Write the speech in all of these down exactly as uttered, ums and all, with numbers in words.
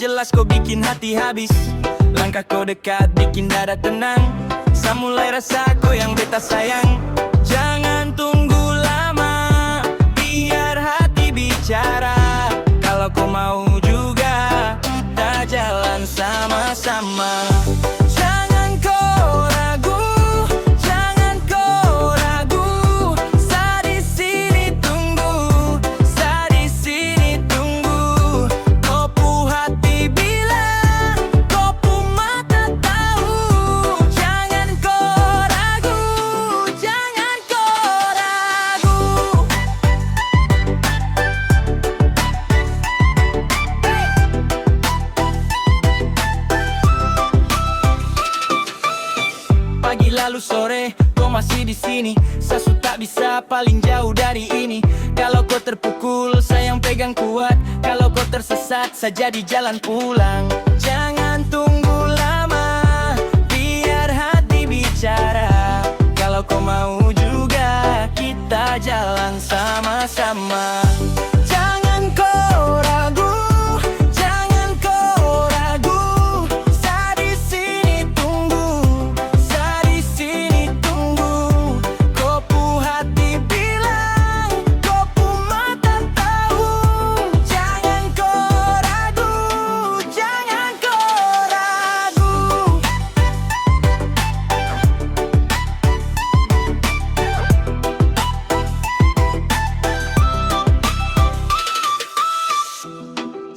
Jelas ko bikin hati habis. Langkah ko dekat bikin dada tenang. Sa mulai rasa ko yang beta sayang. Jangan tunggu lama, biar hati bicara. Kalau ko mau juga, kita jalan sama-sama. Jangan ko ragu, jangan ko ragu. Sa di sini tunggu, sa di sini tunggu. Ko pu hati bilang, ko pu mata tahu. Jangan ko ragu, jangan ko ragu. Pagi lalu sore, ko masih di sini. Sa su tak bisa paling jauh dari ini. Kalau ko terpukul, sa yang pegang kuat. Kalau ko tersesat, sa jadi jalan pulang. Jangan tunggu lama, biar hati bicara. Kalau ko mau juga, kita jalan sama-sama. Jangan ko ragu, jangan ko ragu. Sa di sini tunggu, sa di sini tunggu. Ko pu hati bilang, ko pu mata tahu. Jangan ko ragu, jangan ko ragu.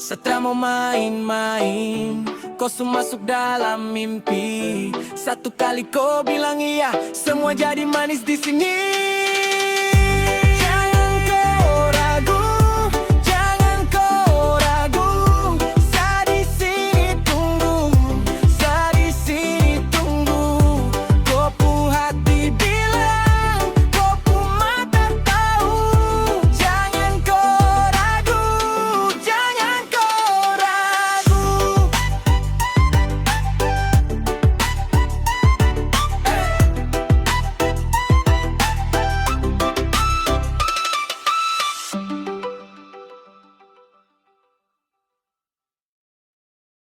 Sa tra mau main-main, ko su masuk dalam mimpi. Satu kali ko bilang iya, semua jadi manis di sini.